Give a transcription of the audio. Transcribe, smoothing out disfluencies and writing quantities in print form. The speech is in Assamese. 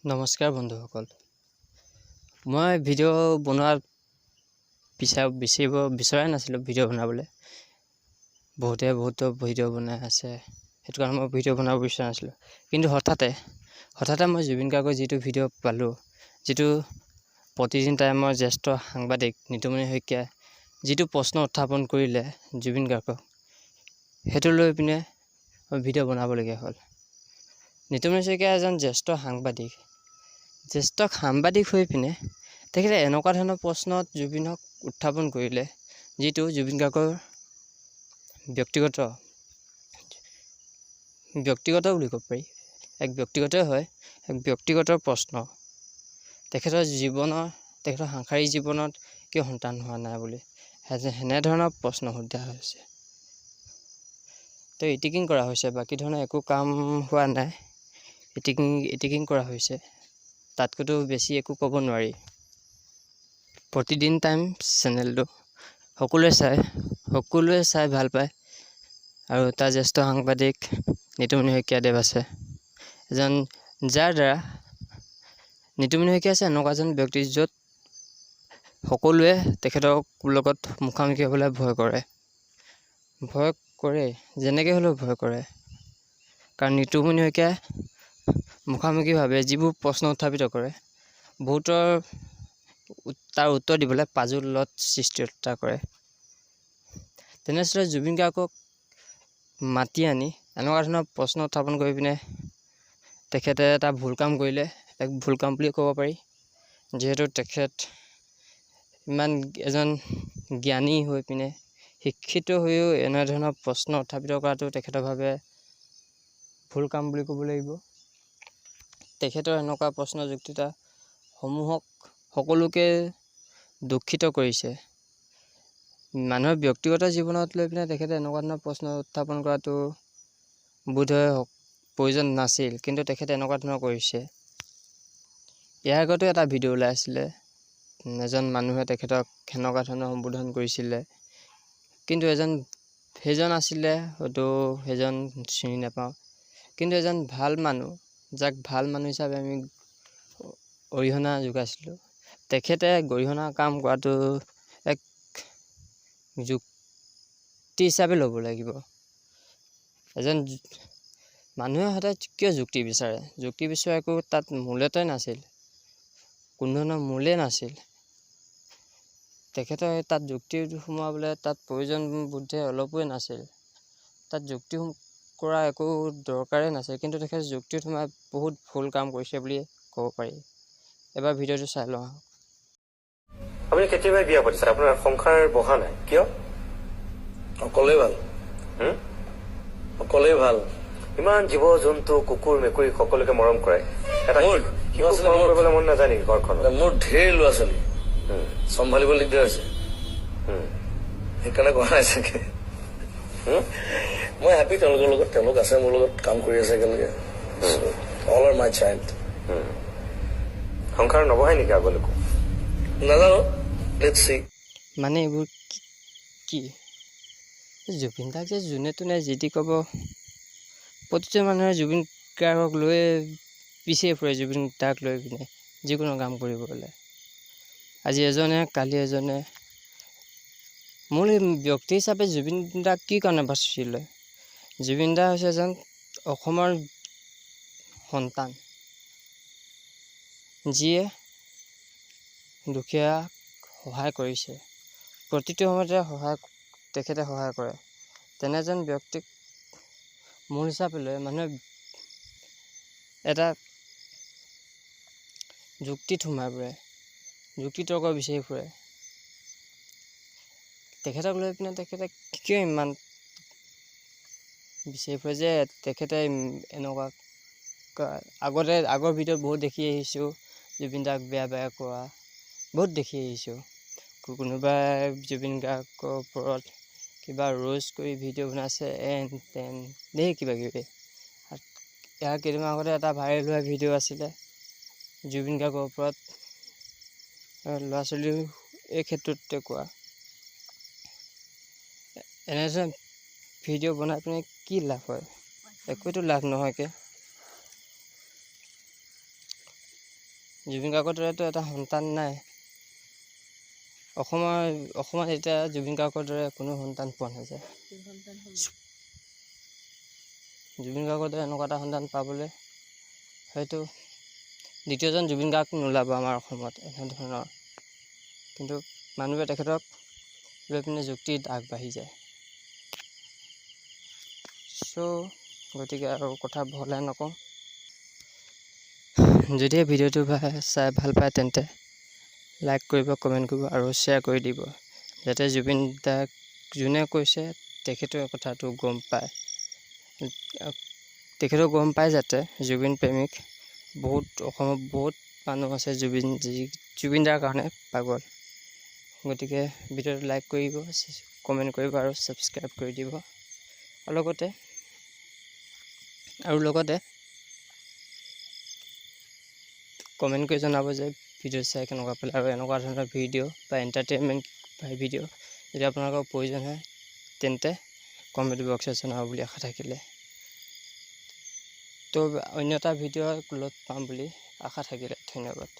নমস্কাৰ বন্ধুসকল, মই ভিডিঅ' বনোৱাৰ বিচাৰিব বিচৰাই নাছিলোঁ। ভিডিঅ' বনাবলৈ বহুতে বহুতো ভিডিঅ' বনাই আছে, সেইটো কাৰণে মই ভিডিঅ' বনাব বিচৰা নাছিলোঁ। কিন্তু হঠাতে মই জুবিন গাৰ্গৰ যিটো ভিডিঅ' পালোঁ, যিটো প্ৰতিদিন টাইমৰ জ্যেষ্ঠ সাংবাদিক নিতুমণি শইকীয়াই যিটো প্ৰশ্ন উত্থাপন কৰিলে জুবিন গাৰ্গক, সেইটো লৈ পিনে মই ভিডিঅ' বনাবলগীয়া হ'ল। নিতুমণি শইকীয়া এজন জ্যেষ্ঠ সাংবাদিক। জ্যেষ্ঠ সাংবাদিক হৈ পিনে তেখেতে এনেকুৱা ধৰণৰ প্ৰশ্নত জুবিনক উত্থাপন কৰিলে, যিটো জুবিন গাৰ্গৰ ব্যক্তিগত ব্যক্তিগত বুলি ক'ব পাৰি, এক ব্যক্তিগতই হয়, এক ব্যক্তিগত প্ৰশ্ন। তেখেতৰ জীৱনৰ, তেখেতৰ সাংসাৰিক জীৱনত কিয় সন্তান হোৱা নাই বুলি সেনেধৰণৰ প্ৰশ্ন সোধা হৈছে। তো ইতিকিং কৰা হৈছে, বাকী ধৰণৰ একো কাম হোৱা নাই। ইতিকিং কৰা হৈছে, তাতকৈতো বেছি একো ক'ব নোৱাৰি। প্ৰতিদিন টাইম চেনেলটো সকলোৱে চাই ভাল পায় আৰু তাৰ জ্যেষ্ঠ সাংবাদিক নিতুমণি শইকীয়াদেৱ আছে এজন, যাৰ দ্বাৰা নিতুমণি শইকীয়া আছে এনেকুৱা এজন ব্যক্তি, য'ত সকলোৱে তেখেতক লগত মুখামুখি হ'বলৈ ভয় কৰে। ভয় কৰে, যেনেকৈ হ'লেও ভয় কৰে। কাৰণ নিতুমণি শইকীয়াই মুখামুখিভাৱে যিবোৰ প্ৰশ্ন উত্থাপিত কৰে, বহুতৰ তাৰ উত্তৰ দিবলৈ পাজোলত সৃষ্টি এটা কৰে। তেনেস্থলত জুবিন গাৰ্গক মাতি আনি এনেকুৱা ধৰণৰ প্ৰশ্ন উত্থাপন কৰি পিনে তেখেতে এটা ভুল কাম কৰিলে, এক ভুল কাম বুলিয়ে ক'ব পাৰি। যিহেতু তেখেত ইমান এজন জ্ঞানী হৈ পিনে, শিক্ষিত হৈও এনেধৰণৰ প্ৰশ্ন উত্থাপিত কৰাটো তেখেতৰ বাবে ভুল কাম বুলি ক'ব লাগিব। তেখেতৰ এনেকুৱা প্ৰশ্ন যুক্তিতাসমূহক সকলোকে দুখিত কৰিছে। মানুহৰ ব্যক্তিগত জীৱনত লৈ পিনে তেখেতে এনেকুৱা ধৰণৰ প্ৰশ্ন উত্থাপন কৰাটো বোধহয় প্ৰয়োজন নাছিল, কিন্তু তেখেতে এনেকুৱা ধৰণৰ কৰিছে। ইয়াৰ আগতো এটা ভিডিঅ' ওলাই আছিলে, এজন মানুহে তেখেতক সেনেকুৱা ধৰণৰ সম্বোধন কৰিছিলে। কিন্তু এজন সেইজন আছিলে, হয়তো সেইজন চিনি নাপাওঁ, কিন্তু এজন ভাল মানুহ, যাক ভাল মানুহ হিচাপে আমি অৰিহণা যোগাইছিলোঁ, তেখেতে গৰিহণা কাম কৰাটো এক যুক্তি হিচাপে ল'ব লাগিব। এজন মানুহে সদায় কিয় যুক্তি বিচাৰে? যুক্তি বিচৰা একো তাত মূলতে নাছিল, কোনো ধৰণৰ মূলেই নাছিল। তেখেতৰ তাত যুক্তি সোমোৱাবলৈ তাত প্ৰয়োজন বোধে অলপোৱে নাছিল। তাত যুক্তি কৰা একো দৰকাৰেই নাছিল, কিন্তু তেখেতে যুক্তিত সোমাই বহুত ভুল কাম কৰিছে বুলি ক'ব পাৰি। এবাৰ ভিডিঅ'টো চাই লওঁ আহক। আপুনি কেতিয়াবাই বিয়া পাতিছে, আপোনাৰ সংসাৰ বহা নাই কিয়? অকলেই ভাল। হুম? অকলেই ভাল। ইমান জীৱ জন্তু, কুকুৰ মেকুৰী সকলোকে মৰম কৰে, এটা শিশু আচলতে মৰম কৰিবলৈ মন নাযায় নেকি ঘৰখনত? মোৰ ঢেৰ ল'ৰা ছোৱালী, চম্ভালিব দিগদাৰ হৈছে। সেইকাৰণে কৰা নাই চাগে। মই হেপী তেওঁলোকৰ লগত। তেওঁলোক আছে মোৰ লগত, কাম কৰি আছে একেলগে। All are my child. সংসাৰ নবহাই নেকি আগলৈকো? নাজানো, let's see. মানে এইবোৰ কি জুবিন দাক যে যোনে তোনে যি টি ক'ব, প্ৰতিটো মানুহে জুবিন গাৰ্গক লৈয়ে পিছে ফুৰে। জুবিন দাক লৈ পিনে যিকোনো কাম কৰিবলৈ আজি এজনে, কালি এজনে। মোৰ ব্যক্তি হিচাপে জুবিন দাক কি কাৰণে বাছি লয়? জুবিন দা হৈছে এজন অসমৰ সন্তান, যিয়ে দুখীয়াক সহায় কৰিছে। প্ৰতিটো সময়তে সহায়, তেখেতে সহায় কৰে। তেনে এজন ব্যক্তিক মূল হিচাপে লৈ মানুহে এটা যুক্তিত সোমাই পৰে, যুক্তি তৰ্ক বিচাৰি ফুৰে। তেখেতক লৈ পিনে তেখেতে কিয় ইমান বিচাৰি ফুৰে যে তেখেতে এনেকুৱা আগতে আগৰ ভিডিঅ'ত বহুত দেখি আহিছোঁ, জুবিন দাক বেয়া বেয়া কোৱা বহুত দেখি আহিছোঁ। কোনোবাই জুবিন গাৰ্গৰ ওপৰত কিবা ৰোষ্ট কৰি ভিডিঅ' বনাইছে, এন তেন ধেৰ কিবা কিবি। ইয়াৰ কেইদিনমান আগতে এটা ভাইৰেল হোৱা ভিডিঅ' আছিলে জুবিন গাৰ্গৰ ওপৰত ল'ৰা ছোৱালীৰ এই ক্ষেত্ৰতে কোৱা। এনেধৰণে ভিডিঅ' বনাই পিনে কি লাভ হয়? একোৱেতো লাভ নহয়গৈ। জুবিন গাৰ্গৰ দৰেতো এটা সন্তান নাই অসমত। এতিয়া জুবিন গাৰ্গৰ দৰে কোনো সন্তান পোৱা নাযায়। জুবিন গাৰ্গৰ দৰে এনেকুৱা এটা সন্তান পাবলৈ হয়তো দ্বিতীয়জন জুবিন গাৰ্গ নোলাব আমাৰ অসমত এনেধৰণৰ। কিন্তু মানুহে তেখেতক লৈ পিনে যুক্তিত আগবাঢ়ি যায়। চ' গতিকে আৰু কথা বহলাই নকওঁ। যদিহে ভিডিঅ'টো চাই ভাল পায়, তেন্তে লাইক কৰিব, কমেণ্ট কৰিব আৰু শ্বেয়াৰ কৰি দিব, যাতে জুবিন দাক যোনে কৈছে তেখেতেও কথাটো গম পায়, তেখেতেও গম পায়, যাতে জুবিন প্ৰেমিক বহুত অসমত বহুত মানুহ আছে জুবিন যি জুবিন দাৰ কাৰণে পাগল। গতিকে ভিডিঅ'টো লাইক কৰিব, কমেণ্ট কৰিব আৰু ছাবস্ক্ৰাইব কৰি দিব আৰু লগতে কমেণ্ট কৰি জনাব যে ভিডিঅ' চাই কেনেকুৱা পালে। আৰু এনেকুৱা ধৰণৰ ভিডিঅ' বা এণ্টাৰটেইনমেণ্ট ভিডিঅ' যদি আপোনালোকৰ প্ৰয়োজন হয়, তেন্তে কমেণ্ট বক্সত জনাব বুলি আশা থাকিলে। তো অন্য এটা ভিডিঅ' লগ পাম বুলি আশা থাকিলে। ধন্যবাদ।